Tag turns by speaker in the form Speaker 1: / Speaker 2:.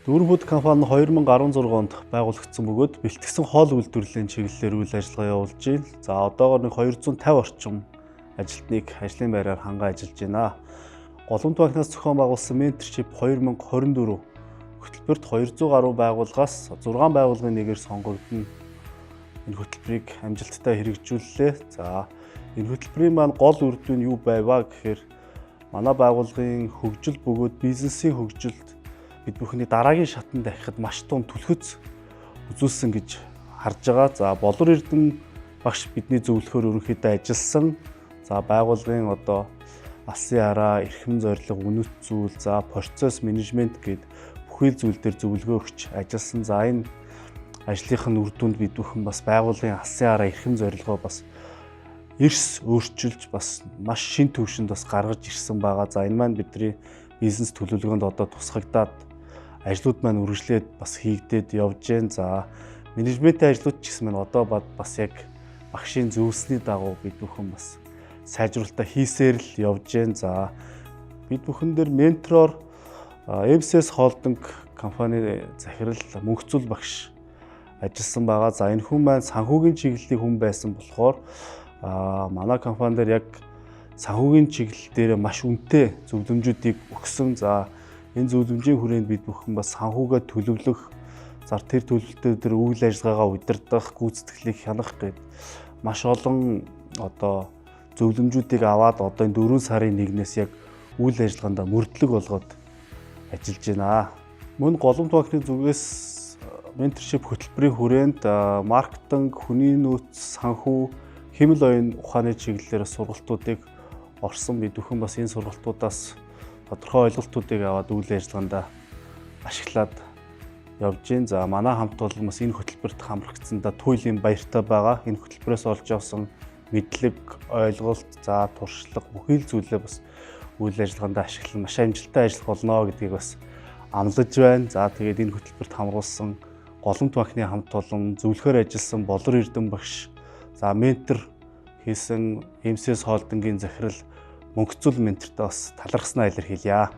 Speaker 1: Дүүрэн Food компани 2016 онд байгуулагдсан бөгөөд бэлтгэсэн хоол үйлдвэрлэлийн чиглэлээр үйл ажиллагаа явуулж байна. За, одоогоор нэг 250 орчим ажилтныг ажлын байраар хангаа ажиллаж байна. Голомт банкнаас зохион байгуулсан Mentorship 2024 хөтөлбөрт 200 гаруй байгууллагаас 6 байгууллагын нэгээр сонгогдоно. Энэ хөтөлбөрийг амжилттай хэрэгжүүллээ. За, энэ хөтөлбөрийн маань гол үр дүн юу байваа гэхээр манай байгууллагын хөгжил бөгөөд бизнесийн хөгжилд бид бүхний дараагийн шатанд ахихад маш том түлхэц үзүүлсэн гэж харж байгаа. За, Болор Эрдэнэ багш бидний зөвлөхөөр ерөнхийдөө ажилласан. За, байгууллагын одоо алсын хараа, эрхэм зорилго, үнэт зүйл, за, процесс менежмент гээд бүхий зүйл дээр зөвлөгөө өгч ажилласан. За, энэ ажлынх нь үр дүнд бид бүхэн бас байгууллагын алсын хараа, эрхэм зорилгоо бас эрс өөрчилж, бас маш шинэ түвшинд бас гаргаж ирсэн байгаа. За, энэ маань бидний бизнес төлөвлөгөөнд одоо тусгагдаад ажлууд маань үргэлжлээд бас хийгдээд явж байна. За, менежментийн ажлууд ч гэсэн маань одоо бас яг багшийн зөвлөсний дагуу бид бүхэн бас сайжруулалтаа хийсээр л явж байна. За, бид бүхэн дээр ментороор MCS Holding компани захирал Мөнхцөл багш ажилласан байгаа. За, энэ хүн маань санхүүгийн чиглэлийн хүн байсан болохоор манай компани дээр яг санхүүгийн чиглэл дээр маш үнэтэй зөвлөмжүүдийг өгсөн. За, энэ зөвлөмжийн хүрээнд бид бүхэн бас санхүүгээ төлөвлөх, за, тэр төлөвлөлтөө дээр үйл ажиллагаагаа удирдах, гүйцэтгэлийг хянах гээд маш олон одоо зөвлөмжүүдийг аваад одоо энэ 4 сарын 1-ээс яг үйл ажиллагаандаа мөрдлөг болгоод ажиллаж байна. Мөн Голомт банкны зүгээс mentorship хөтөлбөрийн хүрээнд маркетинг, хүний нөөц, санхүү, хиймэл оюун ухааны чиглэлээр сургалтуудыг орсон. Бид бүхэн бас энэ сургалтуудаас тодорхой ойлголтуудыг аваад үйл ажиллагаандаа ашиглаад явж байна. За, манай хамт олон бас энэ хөтөлбөрт хамрагдсандаа туйлын баяртай байгаа. Энэ хөтөлбөрөөс олж авсан мэдлэг, ойлголт, за, туршлага бүхий л зүйлээ бас үйл ажиллагаандаа ашиглан маш амжилттай ажиллах болно гэдгийг бас амлаж байна. За, тэгээд энэ хөтөлбөрт хамруулсан Голомт банкны хамт олон, зөвлөхөөр ажилласан Болор Эрдэнэ багш, за, ментор хийсэн MCS Holding-ийн захирал Мөнхцөл ментортой бас талархснаа илэрхийлье.